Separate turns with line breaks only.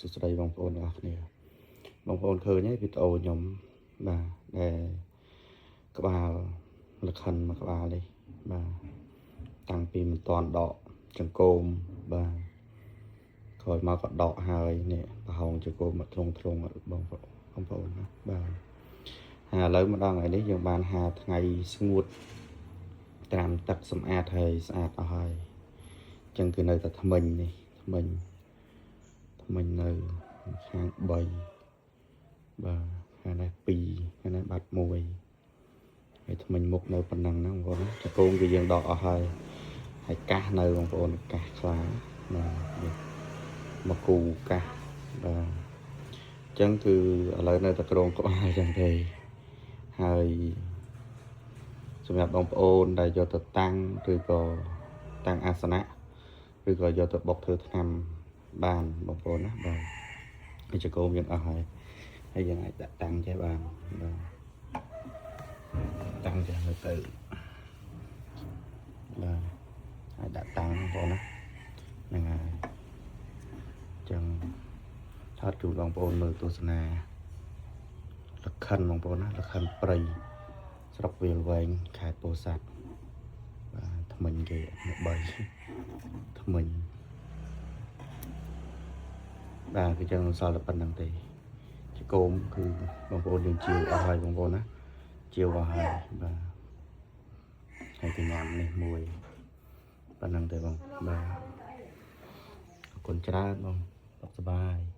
សួស្តីបងប្អូនទាំងអស់គ្នាបងប្អូនឃើញហើយវីដេអូខ្ញុំបាទដែលក្បាលលខិនមួយក្បាលនេះបាទតាំងពីមិនតាន់ដកចង្កូមបាទក្រោយមកក៏ដកហើយនេះប្រហោងចង្កូមមកធ្លុងធ្លុងបងប្អូនបងប្អូនណាបាទហើយឥឡូវមកដល់ថ្ងៃនេះយើងបាន5ថ្ងៃស្ងួតត្រាំទឹកសម្អាតហើយស្អាតអស់ហើយអញ្ចឹងគឺនៅតែថ្មិញនេះថ្មិញ ថ្មិញនៅខាង3បាទខាងនេះ2ខាងនេះបាត់1ហើយថ្មិញមុខនៅប៉ុណ្ណឹងហ្នឹងបងប្អូនណាចង្គោងគឺយើងដកអស់ហើយហើយកាសនៅបងប្អូនកាសខ្លាបាទនេះមកគូកាសបាទអញ្ចឹងគឺឥឡូវនៅតែក្រងក្បាលអញ្ចឹងទេហើយសម្រាប់បងប្អូនដែលយកទៅតាំងឬក៏តាំងអាសនៈឬក៏យកទៅបុកធ្វើថ្នាំបានបងប្អូនណាបាទហើយចង្គោមយើងអស់ហើយហើយយើងអាចដាក់តាំងចេះបានបាទតាំងចេះមើលទៅបាទអាចដាក់តាំងបងប្អូនណាហ្នឹងហើយអញ្ចឹងថតជូនបងប្អូនមើលទស្សនាលខិនបងប្អូនណាលខិនព្រៃស្រុកវាលវែងខេត្តពោធិ៍សាត់បាទថ្មិញគេមក3ថ្មិញ បាទគឺចឹងសល់តែប៉ុណ្្នឹងទេជាគោមគឺបងប្អូនយើងជាវអស់ហើយបងប្អូនណាជាវអស់ហើយបាទហើយទៅញ៉ាំនេះមួយប៉ុណ្្នឹងទេបងបាទអរគុណច្រើនបងសុខសប្បាយ។